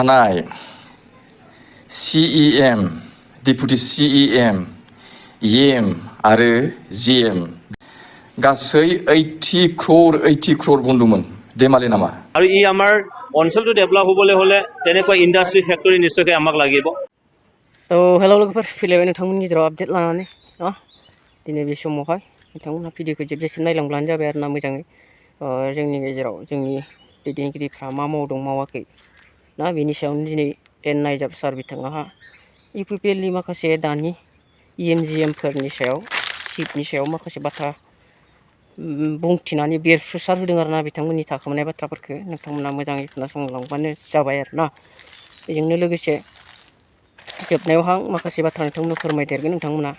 थानाय CEM, deputy CEM, EM आरो GM गासै 80 crore বন্ধুমोন ধেমালি নামা। আৰু ই আমাৰ অঞ্চলটো ডেভেলপ হ'বলৈ হ'লে তেনেকুৱা ইণ্ডাষ্ট্ৰি ফেক্টৰি নিশ্চয়কৈ আমাক লাগিব। हेलौ लोगोफोर फैलायबाय नोंथांमोननि गेजेराव आपडेट लानानै दिनै बे समावहाय नोंथांमोनहा भिडिअखौ जोबजासिम नायलांब्लानो जाबाय आरोना मोजाङै जोंनि गेजेराव जोंनि दैदेनगिरिफ्रा मा मावदों मावाखै ना बेनि सायावनो दिनै एन नायजाब सार बिथाङा इउपिपिएलनि माखासे दानि EMGMफोरनि सायाव सिटनि सायाव माखासे बाथ्रा बुंथिनानै बेरफ्रुसार होदों आरोना बिथांमोननि थाखोमानाय बाथ्राफोरखौ नोंथांमोना मोजाङै खोनासंलांबानो जाबाय आरोना। बेजोंनो लोगोसे जोबनायावहाय माखासे बाथ्रा नोंथांमोननो फोरमायदेरगोन नोंथांमोना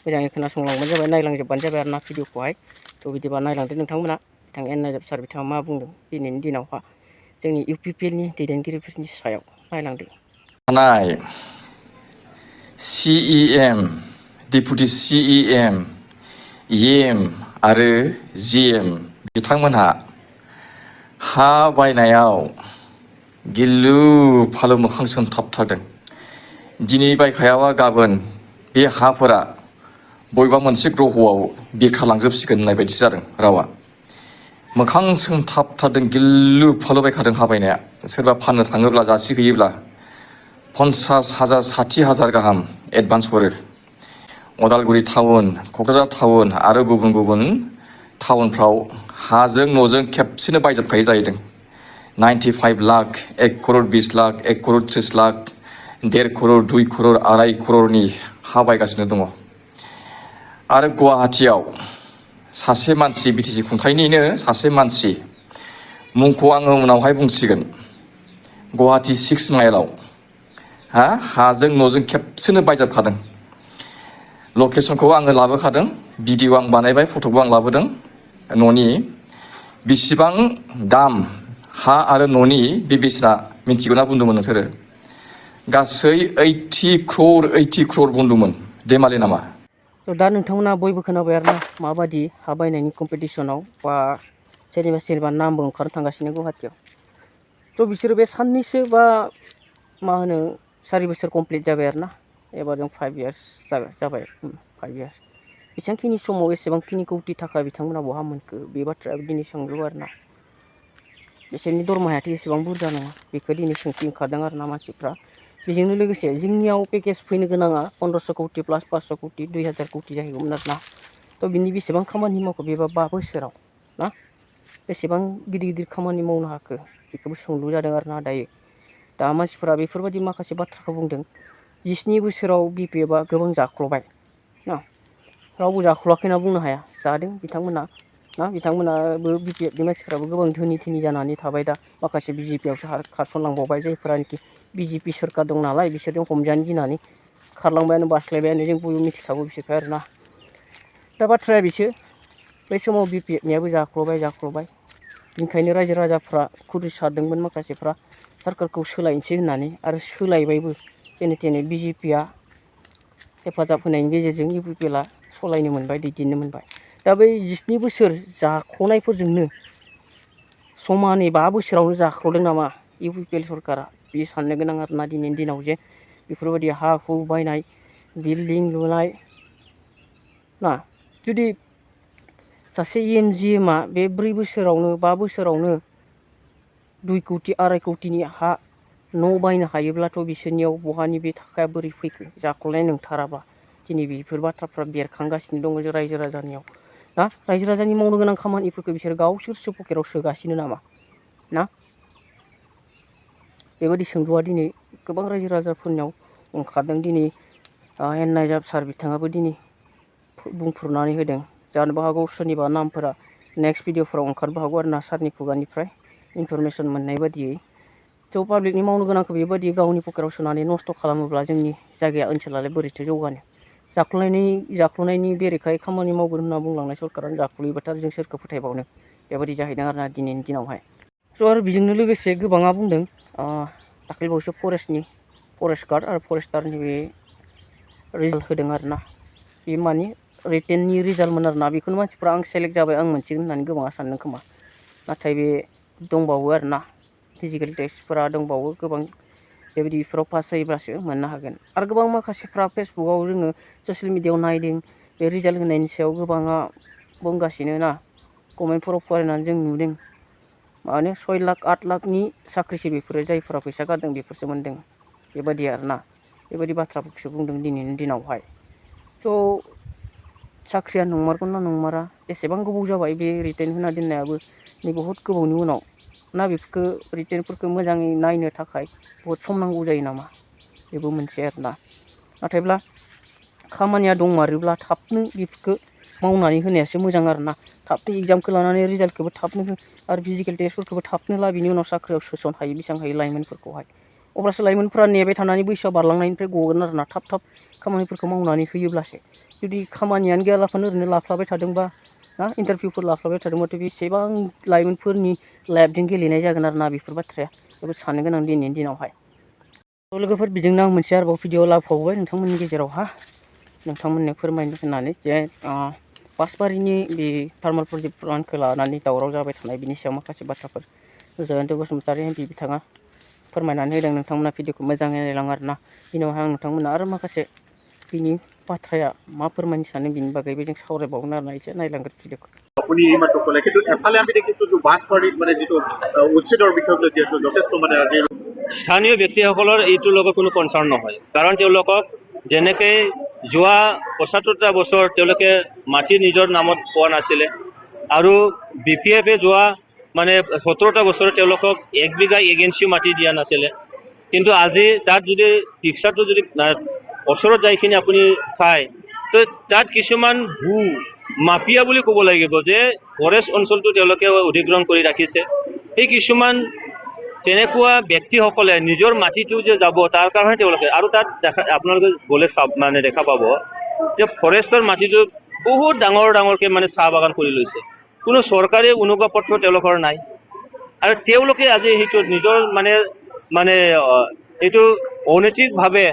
मोजाङै खोनासंलांबानो जाबाय नायलांजोबबानो जाबाय आरोना भिडिअखौहाय। थ' बिदिबा नायलांदो नोंथांमोना बिथां एन नायजाब सार बिथाङा मा बुंदों दिनैनि दिनावहा जोंनि इउपिपिएलनि दैदेनगिरिफोरनि सायाव नायलांदो। थानाय CEM, डेपुटि CEM, EM आरो GM बिथांमोनहा हा बायनायाव गिलु फालु मोखां सोमथाबथारदों। दिनै बायखायाबा गाबोन बे हाफोरा बबेबा मोनसे ग्रहआव बिरखारलांजोबसिगोन होननाय बायदिसो जादों रावा। मोखां सोमथाबथारदों गिलु फालु बायखादों हा बायनाया। सोरबा फाननो थाङोब्ला जासिहैयोब्ला 50,000 60,000 गाहाम एडभान्स हरो। अदालगुरि टाउन, क'क्राझार टाउन आरो गुबुन गुबुन टाउनफ्राव हाजों न'जों खेबसेनो बायजोबखायो जाहैदों। 95 lakh, 1 crore 20 lakh, 1 crore 30 lakh, 1.5 crore 2 crore 2.5 crore हा बायगासिनो दङ। आरो गुवाहाटियाव सासे मानसि BTC खुंथायनिनो सासे मानसि मुंखौ आङो उनावहाय बुंसिगोन। गुवाहाटि 6 माइलाव हाजों न'जों खेबसेनो बायजोबखादों। लकेसनखौ आङो लाबोखादों, भिडिअ आं बानायबाय, फट'बो आं लाबोदों। न'नि बेसेबां दाम हा आरो न'नि बे बेसेना मिन्थिगौना बुंदोंमोन नोंसोरो? गासै 80 crore बुंदोंमोन धेमालि नामा। दा नोंथांमोना बयबो खोनाबाय आरोना माबादि हा बायनायनि कम्पिटिसनाव बा सोरनिबा नामबो ओंखारनो थांगासिनो गुवाहाटियाव। थ' बिसोरो बे साननैसो बा मा होनो 4 बोसोर कमप्लिट जाबाय आरोना। एबार जों 5 years जाबाय 5 years। बेसेबांखिनि समाव एसेबांखिनि कौटि थाखा बिथांमोना बहा मोनखो बे बाथ्राया दिनै सोंलु आरोना। बिसोरनि दरमाहायाथ' एसेबां बुरजा नङा बेखौ दिनै सोंथि ओंखारदों आरोना मानसिफ्रा। बेजोंनो लोगोसे जोंनियाव पेकेज फैनो गोनाङा 1500 कौटि प्लास 500 कौटि 2000 कौटि जाहैगौमोन आरोना। थ' बिनि बेसेबां खामानि मावखो बेबा 5 बोसोराव ना बेसेबां गिदिर गिदिर खामानि मावनो हाखो बेखौबो सोंलु जादों आरोना दायो। दा मानसिफोरा बेफोरबायदि माखासे बाथ्राखौ बुंदों। 17 बोसोराव BPFआ गोबां जाख्ल'बाय ना रावबो जाख्ल'आखै होनना बुंनो हाया, जादों बिथांमोना ना बिथांमोनाबो BPFनि मानसिफ्राबो गोबां धोनि जानानै थाबाय दा माखासे BJPआवसो खारसनलांबावबाय जायफोरानोखि BJP सोरखार दं नालाय बिसोरजों हमजानो गिनानै खारलांबायानो बास्लायबायानो जों बयबो मिथिखागौ बिसोरखौ आरोना। दा बाथ्राया बिसो बै समाव BPFनियाबो जाख्ल'बाय बेनिखायनो रायजो राजाफ्रा खुद्रिस सारदोंमोन माखासेफ्रा सोरखारखौ सोलायनोसै होननानै आरो सोलायबायबो जेने थेने BJPआ हेफाजाब होनायनि गेजेरजों इउपिपिएलआ सलायनो मोनबाय दैदेननो मोनबाय। दा बै 17 बोसोर जाख्ल'नायफोरजोंनो समानै 5 बोसोरावनो जाख्ल'दों नामा इउपिपिएल सरकारा बे साननो गोनां आरोना दिनैनि दिनाव जे बेफोरबायदि हा हु बायनाय बिल्डिं लुनाय ना जुदि सासे EMGMआ बे 4 बोसोरावनो 5 बोसोरावनो 2 कौटि 2.5 कौटिनि हा न' बायनो हायोब्लाथ' बिसोरनियाव बहानि बे थाखाया बोरै फैखो जाख्ल'नाय नंथाराबा दिनै बेफोर बाथ्राफ्रा बेरखांगासिनो दङ जों रायजो राजानियाव ना रायजो राजानि मावनो गोनां खामानिफोरखौ बिसोर गावसोरसो पकेटाव सोगासिनो नामा ना बेबायदि सोंलुआ दिनै गोबां रायजो राजाफोरनियाव ओंखारदों। दिनै एन नायजाब सार बिथाङाबो दिनै बुंफ्रुनानै होदों। जानोबो हागौ सोरनिबा नामफोरा नेक्स्ट भिडिअफोराव ओंखारनोबो हागौ आरो ना सारनि खुगानिफ्राय इनफरमेसन मोननाय बादियै। थ' पाब्लिकनि मावनो गोनांखौ बेबायदि गावनि पकेटाव सोनानै नस्थ' खालामोब्ला जोंनि जायगाया ओनसोलालाय बोरैथो जौगानो। जाख्ल'नायनि बेरेखायै खामानि मावगोन होनना बुंलांनाय सरकारानो जाख्ल'योबाथाय जों सोरखौ फोथायबावनो बेबायदि जाहैदों आरोना दिनैनि दिनावहाय। स' आरो बेजोंनो लोगोसे गोबाङा बुंदों दाख्लैबावैसो फरेस्ट गार्ड आरो फरेस्टारनि बे रिजाल्ट होदों आरोना बे मानि रिटेननि रिजाल्टमोन आरोना बेखौनो मानसिफ्रा आं सेलेक्ट जाबाय आं मोनसिगोन होननानै गोबाङा सानदों खोमा। नाथाय बे दंबावो आरोना फिजिकेल टेस्टफोरा दंबावो गोबां बेबायदिफोराव पास जायोब्लासो मोननो हागोन। आरो गोबां माखासेफ्रा फेसबुकआव जोङो ससियेल मिडियायाव नायदों बे रिजाल्ट होनायनि सायाव गोबाङा बुंगासिनो ना कमेन्टफोराव फरायनानै जों नुदों माने 6 लाख 8 लाखनि साख्रिसो बेफोरो जायफोरा फैसा गारदों बेफोरसो मोनदों बेबायदि आरोना बेबायदि बाथ्राफोरखौसो बुंदों दिनैनि दिनावहाय। स' साख्रिया नंमारगौ ना नंमारा एसेबां गोबाव जाबाय बे रिटेन होना दोननायाबो नै बहुद गोबावनि उनाव ना बेफोरखौ रिटेनफोरखौ मोजाङै नायनो थाखाय बहुद सम नांगौ जायो नामा बेबो मोनसे आरोना। नाथायब्ला खामानिया दंमारोब्ला थाबनो बेफोरखौ मावनानै होनायासो मोजां आरोना। थाबनो एग्जामखौ लानानै रिजाल्टखौबो थाबनो हो आरो फिजिकेल टेस्टफोरखौबो थाबनो ला बिनि उनाव साख्रियाव सोसन हायो बेसेबां हायो लाइमोनफोरखौहाय। अब्लासो लाइमोनफ्रा नेबाय थानानै बैसोआ बारलांनायनिफ्राय गगोन आरोना थाब थाब खामानिफोरखौ मावनानै होयोब्लासो। जुदि खामानियानो गैयालाफानो ओरैनो लाफ्लाबाय थादोंबा ना इन्टारभिउफोर लाफ्लाबाय थादोंबाथ' बेसेबां लाइमोनफोरनि लाइफजों गेलेनाय जागोन आरोना बेफोर बाथ्राया जोबोद साननो गोनां दिनैनि दिनावहाय। लोगोफोर बेजोंनो आं मोनसे आरोबाव भिडिअ लाबोबावबाय नोंथांमोननि गेजेरावहा नोंथांमोननो फोरमायनो होननानै जे बासबारिनि बे थार्माल प्रजेक्ट प्लान्टखौ लानानै दावराव जाबाय थानाय बिनि सायाव माखासे बाथ्राफोर जयन्त बसुमतारी एमपि बिथाङा फोरमायनानै होदों। नोंथांमोना भिडिअखौ मोजाङै नायलां आरोना। बिनियावहाय आं नोंथांमोना आरो माखासे बिनि बाथ्राया मा फोरमायनो सानो बिनि बागैबो जों सावरायबावगोन आरोना एसे नायलांगोन भिडिअखौ। আপুনি এইমাত্ৰ ক'লে কিন্তু এফালে আমি দেখিছোঁ যে বাছবাৰীত মানে যিটো উচ্ছেদৰ বিষয়ক লৈ যিহেতু যথেষ্ট মানে আজি স্থানীয় ব্যক্তিসকলৰ এইটোৰ লগত কোনো কনচাৰ্ণ নহয়, কাৰণ তেওঁলোকক যেনেকে যোৱা ৭৫টা বছৰ তেওঁলোকে মাটি নিজৰ নামত পোৱা নাছিলে আৰু BPF যোৱা মানে ১৭টা বছৰ তেওঁলোকক 1 বিঘা এগেঞ্চি মাটি দিয়া নাছিলে। কিন্তু আজি তাত যদি পিকচাৰটো যদি ওচৰত যাইখিনি আপুনি চায় তো তাত কিছুমান মাফিয়া বুলি ক'ব লাগিব যে ফৰেষ্ট অঞ্চলটো তেওঁলোকে অধিগ্ৰহণ কৰি ৰাখিছে। সেই কিছুমান তেনেকুৱা ব্যক্তিসকলে নিজৰ মাটিটো যে যাব তাৰ কাৰণে তেওঁলোকে আৰু তাত আপোনালোকে গ'লে মানে দেখা পাব যে ফৰেষ্টৰ মাটিটো বহুত ডাঙৰ ডাঙৰকৈ মানে চাহ বাগান কৰি লৈছে। কোনো চৰকাৰী অনুজ্ঞাপত্ৰ তেওঁলোকৰ নাই আৰু তেওঁলোকে আজি সেইটো নিজৰ মানে এইটো অনৈতিকভাৱে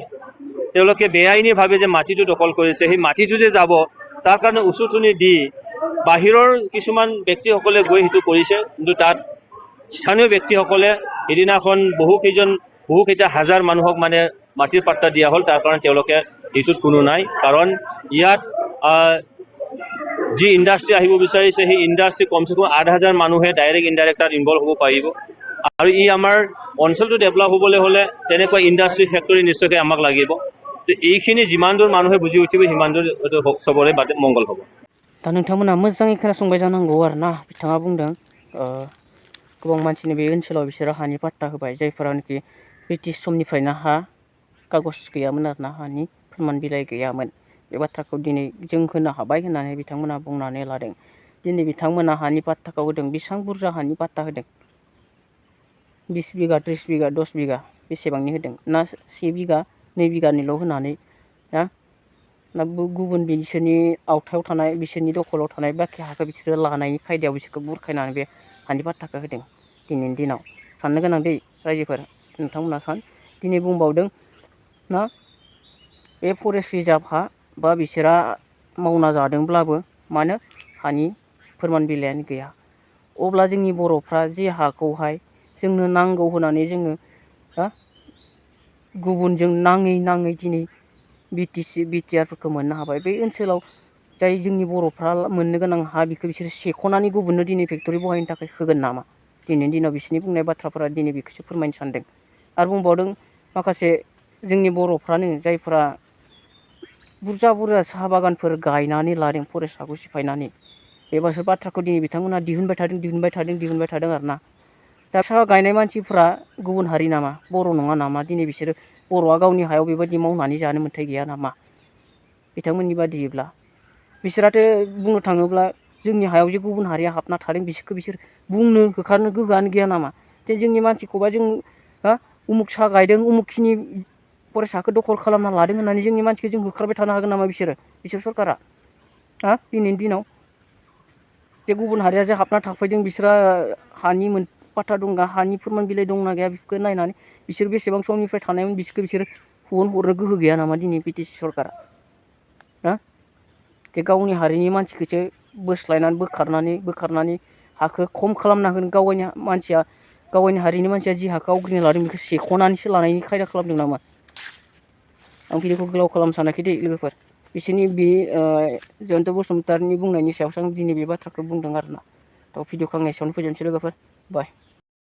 তেওঁলোকে বেআইনীভাৱে যে মাটিটো দখল কৰিছে সেই মাটিটো যে যাব তাৰ কাৰণে উচুটনি দি বাহিৰৰ কিছুমান ব্যক্তিসকলে গৈ সেইটো কৰিছে। কিন্তু তাত স্থানীয় ব্যক্তিসকলে সেইদিনাখন বহুকেইটা হাজাৰ মানুহক মানে মাটিৰ পাট্টা দিয়া হ'ল। তাৰ কাৰণে তেওঁলোকে এইটোত কোনো নাই, কাৰণ ইয়াত যি ইণ্ডাষ্ট্ৰি আহিব বিচাৰিছে সেই ইণ্ডাষ্ট্ৰি কমচে কম ৮,০০০ মানুহে ডাইৰেক্ট ইনডাইৰেক্ট তাত ইনভল্ভ হ'ব পাৰিব। আৰু ই আমাৰ অঞ্চলটো ডেভেলপ হ'বলৈ হ'লে তেনেকুৱা ইণ্ডাষ্ট্ৰি ফেক্টৰী নিশ্চয়কৈ আমাক লাগিব। তো এইখিনি যিমান দূৰ মানুহে বুজি উঠিব সিমান দূৰ চবৰে বাদে মংগল হ'ব। दा नोंथांमोना मोजाङै खोनासंबाय जानांगौ आरोना। बिथाङा बुंदों गोबां मानसिनि बे ओनसोलाव बिसोरो हानि पाट्टा होबाय जायफोरानोखि ब्रिटिश समनिफ्रायनो हा कागज गैयामोन आरोना हानि फोरमान बिलाइ गैयामोन। बे बाथ्राखौ दिनै जों होनो हाबाय होननानै बिथांमोना बुंनानै लादों। दिनै बिथांमोना हानि पाट्टाखौ होदों। बेसेबां बुरजा हानि पाट्टा होदों? 20 बिगा 30 बिगा 10 बिगा बेसेबांनि होदों? ना 1 बिगा 2 बिगानिल' होनानै ना गुबुन बिसोरनि आवथायाव थानाय बिसोरनि दखलाव थानाय बाखि हाखौ बिसोरो लानायनि खायदायाव बिसोरखौ बुरखायनानै बे हानि पाट्टाखौ होदों दिनैनि दिनाव? साननो गोनां दै रायजोफोर नोंथांमोना सान। दिनै बुंबावदों ना बे फरेस्ट रिजार्भ हा बा बिसोरा मावना जादोंब्लाबो मानो हानि फोरमान बिलाइयानो गैया। अब्ला जोंनि बर'फ्रा जे हाखौहाय जोंनो नांगौ होनानै जोङो गुबुनजों नाङै दिनै बिटिआरफोरखौ मोननो हाबाय। बे ओनसोलाव जाय जोंनि बर'फ्रा मोननो गोनां हा बेखौ बिसोरो सेख'नानै गुबुननो दिनै फेक्ट'रि बहायनो थाखाय होगोन नामा? दिनैनि दिनाव बिसोरनि बुंनाय बाथ्राफोरा दिनै बेखौसो फोरमायनो सानदों। आरो बुंबावदों माखासे जोंनि बर'फ्रानो जायफ्रा बुरजा बुरजा साहा बागानफोर गायनानै लादों फरेस्ट हाखौ सिफायनानै बेबासो बाथ्राखौ दिनै बिथांमोना दिहुनबाय थादों आरोना। दा साहा गायनाय मानसिफ्रा गुबुन हारि नामा? बर' नङा नामा? दिनै बिसोरो बर'आ गावनि हायाव बेबायदि मावनानै जानो मोन्थाय गैया नामा? बिथांमोननि बादियैब्ला बिसोराथ' बुंनो थाङोब्ला जोंनि हायाव जे गुबुन हारिया हाबना थादों बिसोरखौ बिसोर बुंनो होखारनो गोहोआनो गैया नामा? जे जोंनि मानसिखौबा जों उमुक साहा गायदों उमुकखिनि फरेस्ट हाखौ दखल खालामना लादों होननानै जोंनि मानसिखौ जों होखारबाय थानो हागोन नामा बिसोर सरकारा दिनैनि दिनाव? जे गुबुन हारिया जे हाबना थाफैदों बिसोरा हानि पाट्टा दंना हानि फोरमान बिलाइ दंना गैया बेफोरखौ नायनानै बिसोर बेसेबां समनिफ्राय थानायमोन बिसोरखौ बिसोर हरनो गोहो गैया नामा दिनै बिटिसि सरकारा? जे गावनि हारिनि मानसिखौसो बोखारनानै हाखौ खम खालामना होनो गावनि मानसिया गावनि हारिनि मानसिया जि हाखौ आवग्रिना लादों बेखौ सेख'नानैसो लानायनि खायदा खालामदों नामा? आं भिडिअखौ गोलाव खालामनो सानाखै दे लोगोफोर। बिसोरनि बे जयन्त बसुमतारिनि बुंनायनि सायावसो आं दिनै बे बाथ्राखौ बुंदों आरोना। थ' भिडिअखौ आं एसेयावनो फोजोबनोसै लोगोफोर। बाय।